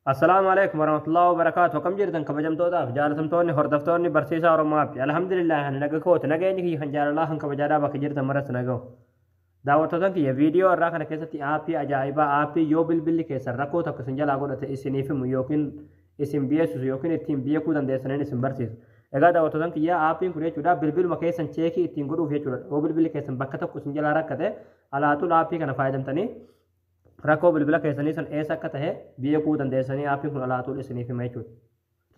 Assalaamu alaikum warahmatullahi wabarakaatu. Akkam jirtan kabajamtootaaf jaalatamtoonni hordoftoonni barsiisaa Oromoo App. Alhamdulillah, ani naga kooti. Nageenyi kiyya kan jaalalaa kan kabajaadhaa bakka jirtan maratti naga'u. Daawwattoota kiyya, viidiyoo irraa kana keessatti aappii ajaa'ibaa, aappii yoo bilbilli keessan rakkoo tokko isin jalaa godhate isiniif himu yookiin isin beeksisu yookiin ittiin beekuu dandeessaniin isin barsiisa. Egaa daawwattoota kiyya, aappiin kun jechuudha bilbiluma keessan check ittiin godhuuf jechuudha. Yoo bilbilli keessan bakka tokko isin jalaa rakkate, alaatul aappii kana fayyadamtanii rakkoo bilbila keessanii san eessa akka tahe beekuu dandeessanii, aappiin kun alaatul isiniif hima jechuudha.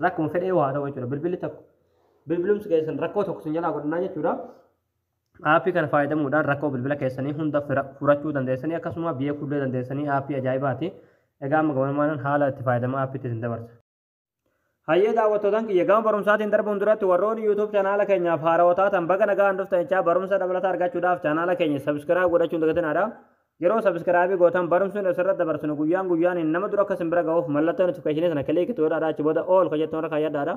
Rakkuma fedhee waa ta'u jechuudha. Bilbilli tokko, bilbilumsi keessan rakkoo tokko isin jalaa godhannaa jechuudha. Aappii kana fayyadamuudhaan rakkoo bilbila keessanii hunda furachuu dandeessanii, akkasuma beekuullee dandeessanii, aappii ajaa'ibaati. Egaa amma gabaabummaan haala itti fayyadama aappiitti isin dabarsa. Hayyee daawwattootaan kiyya, gama barumsaatiin darbuun duratti warroonni YouTube chaanaala keenyaaf haarawaa taatan baga nagaan dhuftan jechaa, barumsa dabalataa argachuudhaaf chaanaala keenya subscribe godhachuun dagatinaadha. Yeroo subscribe gootan barumsuun asirratti dabarsinu guyyaan guyyaan nama dura akka isin bira ga'uuf mallattoo notification sana click godhaadha. Achi booda all kan jettu irra kaayyadhaadha.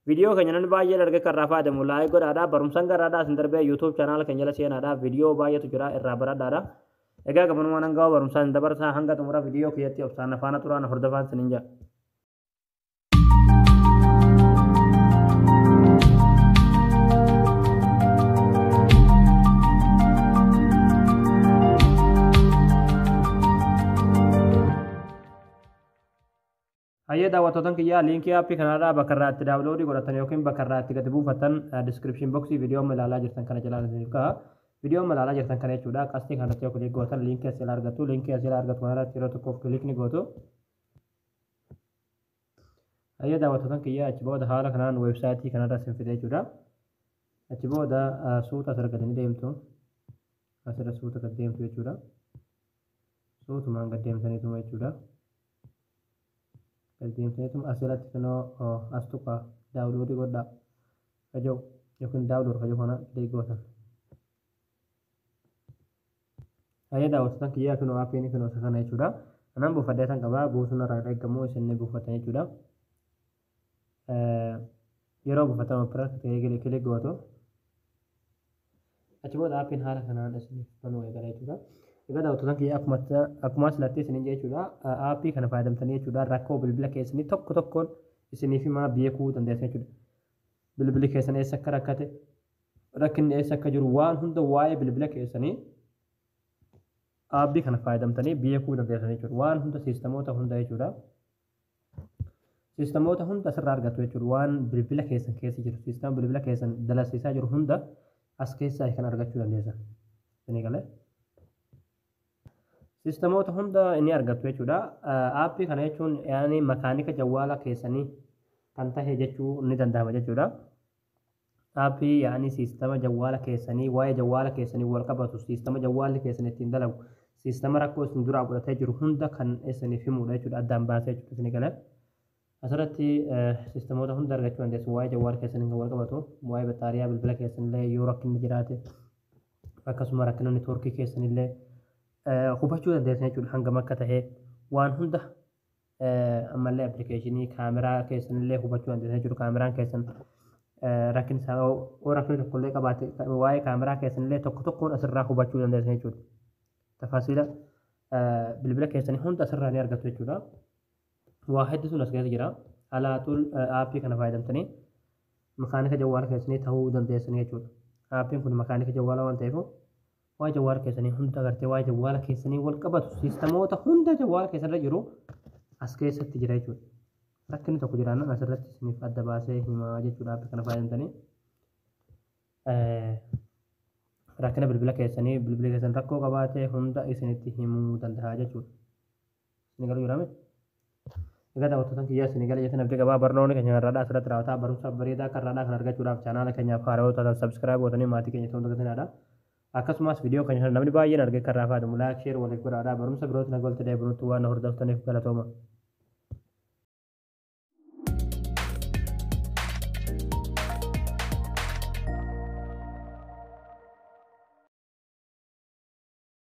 Viidiyoo keenya namni baay'een argee kan irraa fayyadamu like godhaadha. Barumsaan garaadhaa isin darbee YouTube chaanaala keenya jala seenaadha. Viidiyoo baay'eetu jira, irraa baradhaadha. Egaa gabanumaan hanga barumsaan dabarsaa, hanga xumura viidiyoo kiyyatti obsaan faana turaan hordofaan isiniin jedha. Hayyee daawwattootan kiyyaa, liinkii aappii kanarraa bakka irraa itti download godhatan yookiin bakka irraa itti gadi buufatan description box viidiyoo amma ilaalaa jirtan kana jalaan isiniif ka'a. Viidiyoo amma ilaalaa jirtan kana jechuudha. Qastii kanarratti yoo click gootan liinkii asii argattu. Liinkii asii argatu kanarratti yeroo tokkoof click ni gootu. Hayyee daawwattootan kiyyaa, achi booda haala kanaan weebsaayitii kanarra isin fide jechuudha. Achi booda suuta asirra gadi ni deemtu. Asirra suuta gad deemtu jechuudha. Suutumaan gad deemtaniituma jechuudha. Gad deemtaniituma asirratti kunoo as tuqaa download godhaa kaja'u yookiin download kaja'u kana click gootan. Hayyee daawwattootan kiyyaa, kunoo aappiin kunoo isa kana jechuudha. Kanaan buufadhee kan qabaa, buusuun irraa eegamu isin ni buufattan jechuudha. Yeroo buufatan open ta'ee click gootu. Achi booda aappiin haala kanaan isiniif banuu eegala jechuudha. Egaa daawwattootan kiyya, akkuma asirratti isiniin jechuudha, aappii kana fayyadamtanii jechuudha rakkoo bilbila keessanii tokko tokkoon isiniif himaa beekuu dandeessan jechuudha. Bilbilli keessan eessa akka rakkate, rakkinni eessa akka jiru, waan hunda waa'ee bilbila keessanii aappii kana fayyadamtanii beekuu dandeessan jechuudha. Waan hunda, siistamoota hunda jechuudha. Siistamoota hunda asirraa argattu jechuudha. Waan bilbila keessan keessa jiru, siistama bilbila keessan dalasiisaa jiru hunda as keessaa kan argachuu dandeessan. Isinii galee? Siistamoota hunda inni argattu jechuudha. Aappii kana jechuun yaani makaanika jawwaala keessanii kan tahe jechuu ni danda'ama jechuudha. Aappii yaani siistama jawwaala keessanii, waa'ee jawwaala keessanii wal qabatu, siistama jawwaalli keessan ittiin dalagu, siistama rakkoo isin duraa godhatee jiru hunda kan isiniif himudha jechuudha. Addaan baasee jechuudha, isinii galee. Asirratti siistamoota hunda argachuu dandeessu, waa'ee jawwaala keessanii kan wal qabatu, waa'ee battaariyaa bilbila keessanillee yoo rakkinni jiraate, akkasuma rakkina neetwoorkii keessanillee hubachuu dandeessan jechuudha, hangam akka tahe waan hunda. Ammallee appilikeeshinii kaameraa keessanillee hubachuu dandeessan jechuudha. Kaameraan keessan rakkin isaa yoo rakkinni tokkollee qabaate, waa'ee kaameraa keessanillee tokko tokkoon asirraa hubachuu dandeessan jechuudha. Tafaasiila bilbila keessanii hunda asirraa ni argattu jechuudha. Waa hedduutu as keessa jira. Alaatul aappii kana fayyadamtanii makaanika jawwaala keessanii ta'uu dandeessan jechuudha. Aappiin kun makaanika jawwaalaa waan ta'eef, waa'ee jawwaala keessanii hunda agartee, waa'ee jawwaala keessanii wal qabatu, siistamoota hunda jawwaala keessarra jiru as keessatti jira jechuudha. Rakkinni tokko jiraannaan asirratti isiniif adda baasee himaa jechuudha, aappii kana fayyadamtanii. Rakkina bilbila keessanii, bilbila keessan rakkoo qabaate hunda isinitti himuu danda'a jechuudha. Isin galuu jiraame? Egaa daawwattoota kiyyaa, isin gala jettan abdii qabaa. Barnoonni keenya irraadhaa asirratti raawwataa. Barumsa bareedaa akka irraadhaa kan argachuudhaaf chaanaala keenyaaf haarawaa taatan subscribe gootanii maatii keenya ta'uu dagatinaadha. Akkasumas viidiyoo keenya kana namni baay'een argee kan irraa fayyadamu like, share waliif godhaadha. Barumsa birootti na galti deebinutti waan na hordoftaniif galatooma.